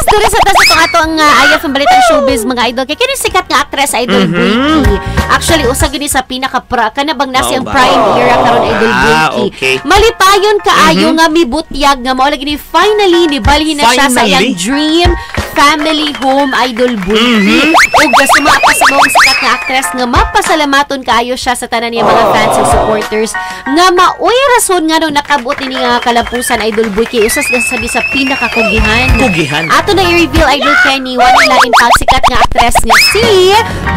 Diri sa ta sa itong ato ang ayaf ang balitang showbiz, mga idol. Kay kini sikat nga actress, Idol Boyki. Actually, usa gini sa pinaka kana bang nasi Mao ang ba? Prime era karon, Idol Boyki. Malipayon kaayo nga mibutyag nga mao lagi ni finally nibalhin na siya sa Finally? Iyang dream family home, Idol Boyki. Ug suma pa sa maong sikat nga actress nga mapasalamaton kaayo siya sa tanan niya mga fans and supporters nga maoy rason nga nung nakabot ini nga kalampusan, Idol Boyki, usa sa pinakakugihan. Kugihan. Ato na i-reveal, Idol Kenny, wala lain pa sikat nga actress nga si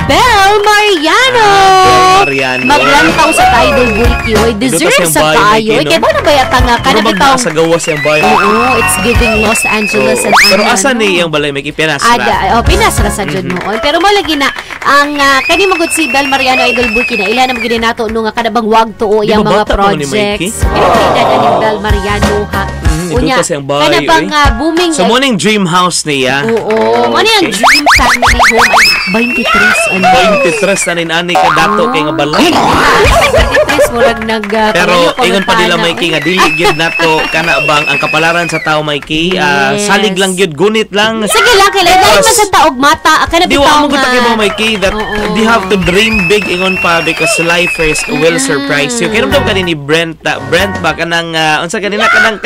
Belle Mariano. Ah, Belle Mariano. Maglantaw sa ta, Idol Boyki. Oy, deserve siyang sa bahay, kaayo. Oy, Mikey, no? kay mo na ba yata nga kana Pero bitaw? Sa gawas yung bahay. Oo, it's giving Los Angeles and Pero ano, asa ano. ni iyang balay, may Pinas ra? Ada, oh, Pinas ra sa jud noon. Pero mo lagi na ang kani magud si Belle Mariano, Idol Boyki, na ila na magid nato no nga kada bang wag tuo Di iyang ba mga bata pa man ni Mikey? projects. Pero edad ani Belle Mariano ha. Unya, Iduta siyang bahay, kana bang oy. Booming So, mo ning dream house niya. Oo, mo ni ang dream family home ay 23 ano. 23 na nin ani ka dato kay nga balay. 23 murag nag Pero pangayo ingon pa nila, pangutana, Mikey, nga dili gyud nato kana bang ang kapalaran sa tao, Mikey, Yes. salig lang gyud, gunit lang. Sige lang kay lain man sa taog mata kana Di bitaw wa mo nga. gud mo, Mikey, that they have to dream big ingon pa because life first will surprise you. Kaya daw kani ni Brent, Brent ba kanang unsa kanina kanang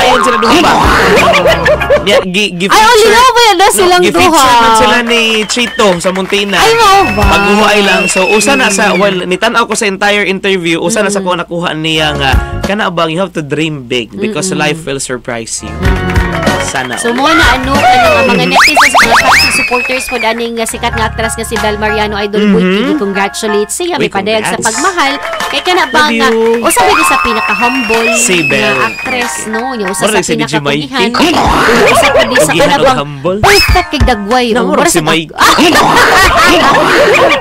ayon sila duha ba? Niya gi, gi Ay, oh, linaw ba yan na silang gi-feature duha? Man sila ni Chito sa Montina. Ay, mao ba? Paghuhay lang. So, usa na sa, well, nitan-aw ko sa entire interview, usa na sa ko nakuha niya nga, kana bang you have to dream big because life will surprise you. Sana. So mo na ano ano nga mga netizens, mga fans and supporters po aning sikat nga actress nga si Belle Mariano, Idol Boy, congratulate siya, Uy, may padayag sa congrats. Pagmahal kay kana ba Love nga you. Usa ba sa pinaka-humble Si nga Belle. Actress no nya usa Murag sa si DJ pinakakugihan, Mikey. usa pa di sa Kugihan kana og bang humble. Perfect kay dagway Na, oh. murag Mura si Mikey.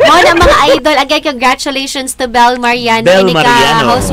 Mo na mga idol, again, congratulations to Belle Mariano. Belle Ini ka Mariano. House